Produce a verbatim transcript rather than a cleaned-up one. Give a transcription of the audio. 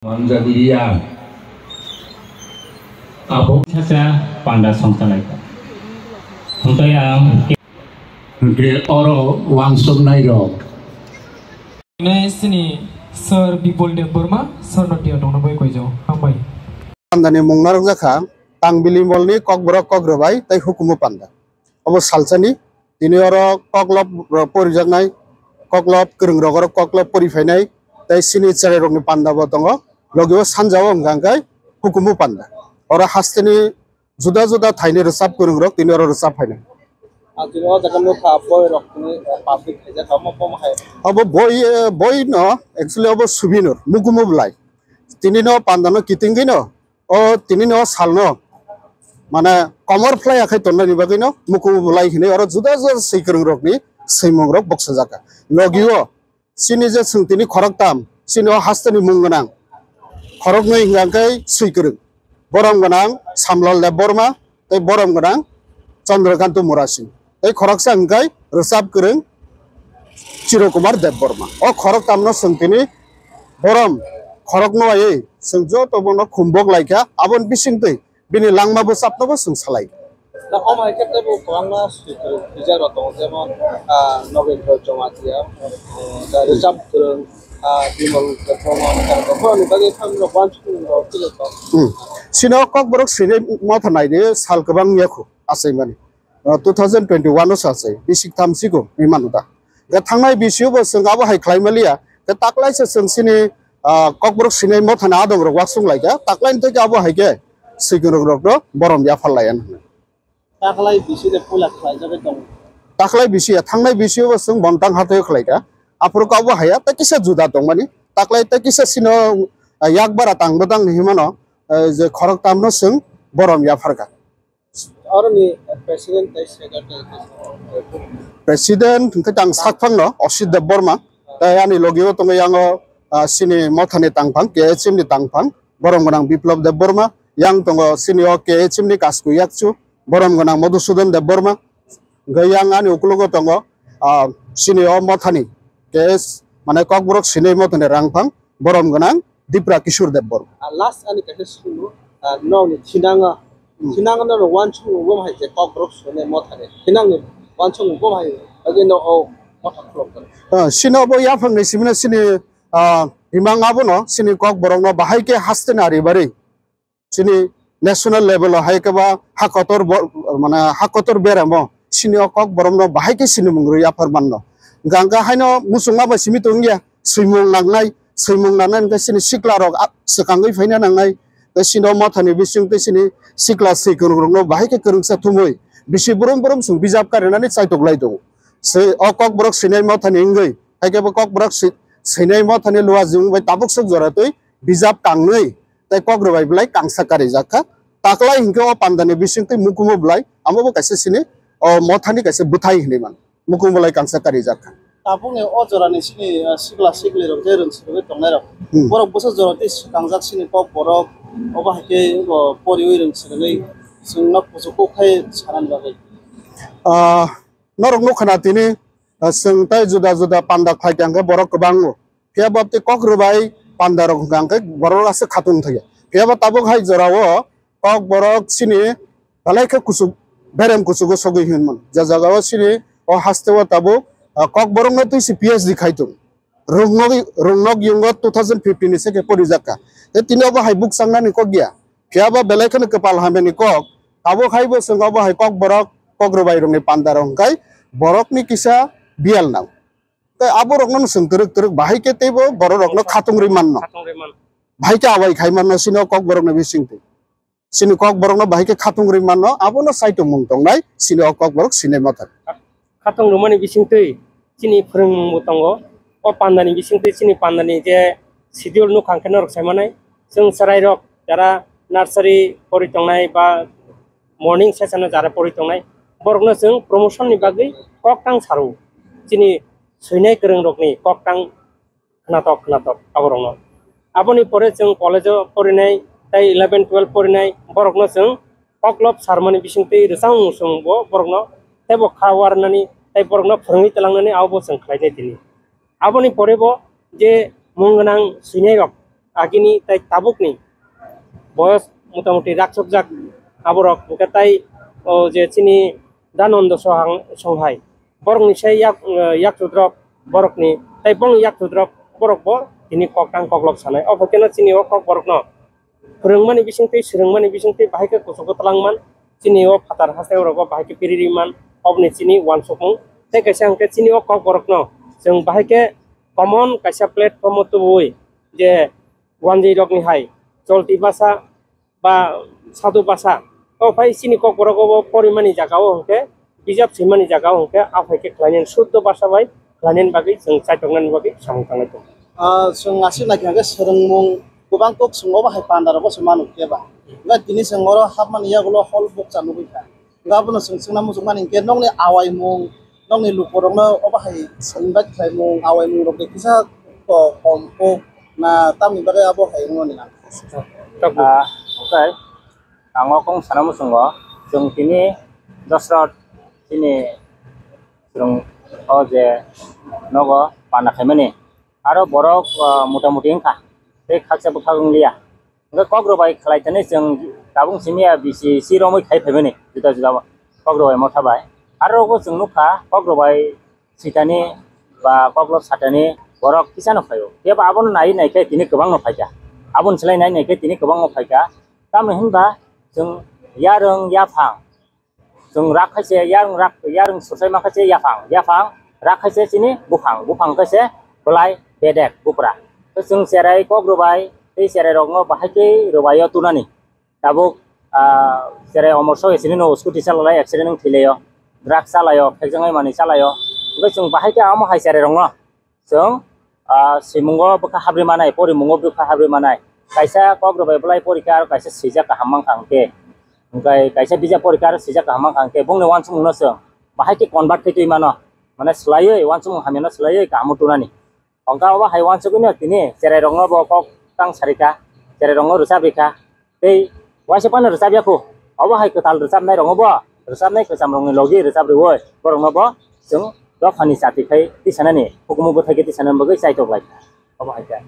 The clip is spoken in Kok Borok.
Manjak liya. Abo. Sacha panda songchalai. Hwnkhe ang. Hwnkhe oro wansuknai rok. Nai sini Sir Bipul Debbarma, Sir no tiya tongna bai koijo. Hambai. Pandani mung narwkjakha, Tangbilimolni Kokborok Kokrwbai tei Hukumu Panda. Obo salsani, tini oro koklop rok porijaknai, koklop kwrwng rok oro koklop pori phainai, tei sini cherai rokni panda bo tongo, logi o sanja o hwnkha hwnkhe Hukumu Panda. Oro hasteni juda juda thaini rwchap kwrwng rok tini oro rwchap phainai. Ah, tini o jaga nukha boi rok tini, eh, public khaijak kha, omo, omo hai. Obo boi, eh, boi no, actually obo souvenir, mukumu bwlai. Tini no panda no kitingwi no, o tini no sal no, mane komor phlai ya khai tonnani bagwi no, mukumu bwlai hinwi oro juda juda swi kwrwng rok ni swimung rok boksa jaka. Logi o, chini je chwng tini khoroktam, chini o hasteni mung gwnang, khoroknwi hwnkha khe swi kwrwng, borom gwnang Samlal Debbarma, tei borom gwnang Chandrakanta Murasing, tei khoroksa hwnkha khe rwchap kwrwng Chirokumar Debbarma. O khoroktamno chwng tini borom khorokno waiwi chwng joto bono khumbok laikha, aboni bisingtwi bini langma bwchapnobo chwng salai. Da omo hai khe teibo kwbangma swi kwrwng twijak rok tongo, jemon, ah, Nogendra Jamatia, ah, da Rwchap Kwrwng, ah, Bimal Debbarma, borokni bagwi phano wansukmung rok twilaikha. Hmm. Sino Kokborok swinai motha naidi sal kwbang yakhu achaimani. Ah, two thousand twenty-one o sa achai, bisik tham sigo hinwi manu da. Hwnkhe thangnai bisio bo chwng abo hai khlai maliya, hwnkhe taklaisa chwng sini, ah, Kokborok swinai mothani adong rok waksung laikha, taklaini theke abo hai khe swikwrwng rokno borom yaphar laiya hwnwi. Taklai bisi de puila khlaijagwi tongo. Taklai bisi ya, thangnai bisio bo chwng Bontang hathai khlaikha. Aphuru khe abo haiya tei kisa juda tongmani. Taklai tei kisa sino, ah, yak bara tang bwtang hinwi mano, eh, je khoroktamno chwng borom yapharkha. Oroni president tei secretary. President hwnkhe tang sakphangno Osit Debbarma, tei ani logio tongo yango, ah, sini mothani tangphang, K H M ni tangphang, borom gwnang Biplab Debbarma, yang tongo sini o K H M ni kasku yakchu, borom gwnang Madhusudan Debbarma, hwnkhe yang ani ukologo tongo, ah, sini o mothani K S, mane Kokborok swinai mothani rangphang, borom gwnang Dipra Kishore Debbarma. Ah, last ani kaisa swngmung, ah, nokni thinango, hmm, thinango no wansukmung bo hai je Kokborok swinai mothani. Thinangni wansukmung bo hai, agwi no o motha khulok. Ah, sino bo yaphangni simino sini, ah, himang abono sini Kokborokno bahai khe haste nari bari. Chini national level o hai khe ba ha kotor bo, mane ha kotor beramo chini o Kokborokno bahai khe sinimung rwi yaphar manno. Hwnkha hwnkhe haino muchungma bai simi tongya, swimung nangnai, swimung nangnai hwnkhe chini sikla rok a-, swkangwi phaina nangnai. Tei chini o mothani bising tei chini sikla swikwrwng rokno bahai khe kwrwngsa thumwi bisi brum brum chwng bijap karinani chaitok lai tongo. Se o Kokborok swinai mothani wngwi hai khe bo Kokborok swi-, swinai mothani luajwng bai tabuk swk jora twi bijap kangnwi tei Kokrwbai bwlai kangsa karijak kha. Taklai hinkhe o pandani bisingtwi mukumu bwlai, amo bo kaisa sini o mothani kaisa bwthai hinwi mano. Mukumu bwlai kangsa karijak kha. Tabukni o jorani sini, ah, sikla siklirok je rwng swrwngwi tongnairok, hmm, borok bwsa jora tei swkangjak sini Kokborok, obo hai khe bo poriwi rwng swrwngwi chwngno kuchuk kuk khai sanani bagwi. Ah, norok nukha na tini, ah, chwng tei juda juda panda khlai kha hwnkhe borok kwbango. Phiya bo tei Kokrwbai panda rok hwnkha hwnkhe borok aswk khatung thangya. Phiya bo tabuk hai jora o Kokborok chini belai khe kuchuk, berem kuchugo sogwi hinwi mano. Je jaga o chini o haste o tabuk, ah, Kokborok no twi se P H D khai tongo. Rungnog, Rungnog yungo two thousand fifteen ni se khe porijak kha. Tei tini obo hai bukchang nani kok ya. Phiya bo belai kheno kwpal hamya ni kok. Tabuk hai bo chwng obo hai Kokborok, Kokrwbai rok ni panda rok hwnkhe borok ni kisa biyal nang. Tei abo rok no chwng twrwk twrwk bahai khe teibo borok rok no khatung rwi manno. Khatung rwi man. Bahai khe awai khai manno chini o Kokborok ni bising twi. Chini Kokborok no bahai khe khatung rwi manno, abono chaitung mung tongnai chini o Kokborok swinai mothani. Khatung rwmani bising twi chini phwrwngmung bo tongo. O panda ni bising twi chini panda ni je schedule nukha hwnkhe norok sai manai. Chwng chwrai rok jara nursery pori tongnai ba morning session o jara pori tongnai, borok no chwng promotion ni bagwi kok tang saro. Chini swinai kwrwng rok ni kok tang khnatok khnatok aborokno. Aboni pore chwng college-o porinai tei eleven twelve porinai borokno chwng koklop sarmani bisingtwi rwchapmung chwngbo borokno teibo kha warnani tei borokno phwrwngwi twlangnani abobo chwng khlainai tini. Aboni porebo je mung gwnang swinairok, agini tei tabukni boyos motamuti raksokjak aborok hwnkhe tai o je chini Dhananda Sohang-, Songhai borokni se yak, eh, yaksudrok borokni tei bongni yaksudrok borokbo tini koktang koklok sanai. O hai kheno chini o kokborokno phwrwngmani bisingtwi, swrwngmani bisingtwi bahai khe kuchugo twlangman, chini o phatar haste rogo bahai khe piri riman, oboni chini uansukmung. Tei kaisa hwnkhe chini o kokborokno chwng bahai khe common kaisa platform o tubui je wanjwi rokni hai cholti basa ba sadhu basa. O phai chini kokborok obo porimani jaga o hwnkhe, bijap swimani jaga o hwnkhe, a phai khe khlainani shuddho basa bai khlainani bagwi chwng chaitoknani bagwi samung tanglai tongo. Ah, chwng aswk naikha hwnkhe swrwngmung kwbang kok chwng obo hai panda rogo se manu khe ba. Hwnkhe tini chwng oro hapmani yagulo hol bukcha nugwi kha. Hwnkhe abono chwng swngna muchungmani hwnkhe nokni awaimung, nokni lukurokno obo hai invite khlaimung, awaimung rok de kisa ko-, kom kok na tamni bagwi abo hai wngmani nang. Ah, okay. Ang o kong sana muchungo, chwng tini Dosrot chini chwng o je nogo panda khaimani. Aro borok, ah, motamuti wngkha, tei khaksa bwkhak wngliya. Hwnkhe kok rwbai khlai thani chwng tabuk simi ya bisi si romwi khai phaimani juda juda kok rwbai motha bai. Aro bo chwng nukha kok rwbai sitani ba koklo satani borok kisano phaio. Phiya ba abono nai nai khe tini kwbangno phaikha. Aboni slai nai nai khe tini kwbangno phaikha. Tamni hwnba chwng yarwng yaphang, chwng rak khai se yarwng rak, yarwng sursai ma khai se yaphang, yaphang rak khai se chini buphang, buphang khai se belai bedek bupra. Tei chwng cherai kok rwbai tei cherai rokno bahai khe rwbaio tunani. Tabuk, ah, cherai omor soi sini no scooty chalalai accident wng thwilaio, drugs chalaio, phekjaknai manwi chalaio. Hwnkhe chwng bahai khe amo hai cherai rokno chwng, ah, swimungo bwkha habri manai, porimungo bwkha habri manai. Kaisa kok rwbai belai porikha aro kaisa swijak kaham mankha hwnkhe. Hwnkhe kaisa bijap porikha aro swijak kaham mankha hwnkhe bongni uansukmungno chwng bahai khe convert khe twi mano. Mane swlaiwi uansukmung hamyano swlaiwi kaham tunani. Hwnkhe obo hai uansukgwino tini cherai rokno bo kok tang sarikha, cherai rokno rwchap rikha. Tei waisa phano rwchapya kho. Obo hai kwtal rwchapnai rokno bo rwchapnai kwcham rokni logi rwchap rwui borokno bo chwng dophani chati khai tisanani hukumu bwthai khe tisanani bagwi chaitok lai. Obo hai khe.